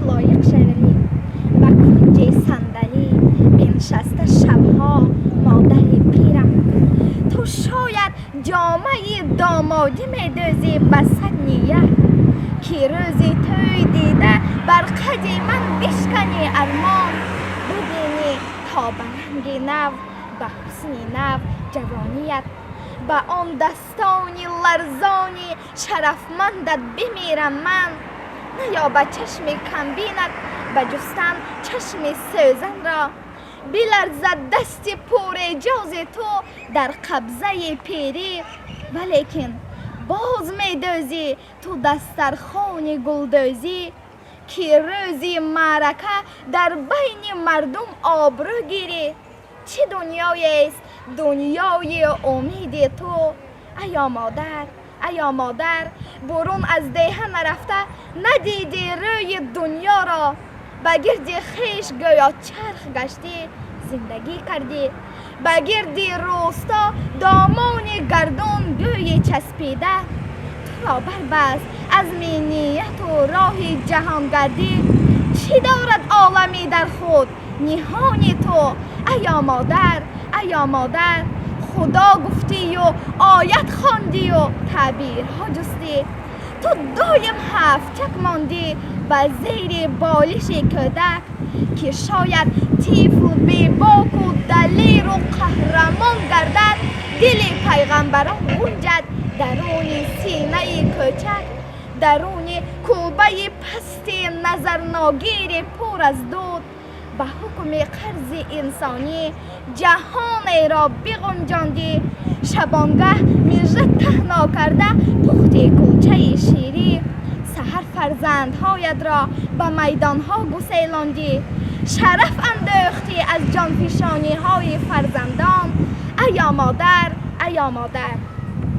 Устод Лоиқ Шералӣ. Ба кунҷи сандалӣ биншаста шабҳо модари пирам, ту шояд ҷомаи домодӣ медӯзӣ ба сад ният, ки рӯзи тӯй дида бар қади ман бишканӣ армон, бибинӣ то ба ранги нав, ба ҳусни нав ҷавоният. Ба он дастони ларзони шарафмандат бимирам ман. Наёбад чашми камбинат ба ҷустан чашми сӯзанро, биларзад дасти пурэъҷози ту дар қабзаи пирӣ. Валекин боз медӯзӣ ту дастархони гулдӯзӣ, ки рӯзи маърака дар байни мардум обрӯ гирӣ. Чӣ дунёест дунёи умеди ту, аё модар, аё модар? Бурун аз деҳа нарафта, надидӣ рӯи дунёро. Ба гирди хеш гӯё чарх гаштӣ, зиндагӣ кардӣ ба гирди рӯсто, домони гардун гӯи часпида. Туро барбаст азми нияту роҳи ҷаҳонгардӣ. Чӣ дорад оламӣ дар худ ниҳони ту, аё модар, аё модар? Худо гуфтию оят хондию таъбирҳо ҷустӣ. Ту доим ҳафтчак мондӣ ба зери болиши кӯдак, ки шояд тифл бебоку далеру қаҳрамон гардад, дили пайғамбарон ғунҷад даруни синаи кӯчак. Даруни кӯлбаи пасти назарногири пур аз дуд ба ҳукми қарзи инсонӣ ҷаҳонеро биғунҷондӣ. Шабонгаҳ мижа таҳно карда пухти кулчаи ширӣ, саҳар фарзандҳоятро ба майдонҳо гуселондӣ. Шараф андӯхтӣ аз ҷонфишониҳои фарзандон, аё модар, аё модар.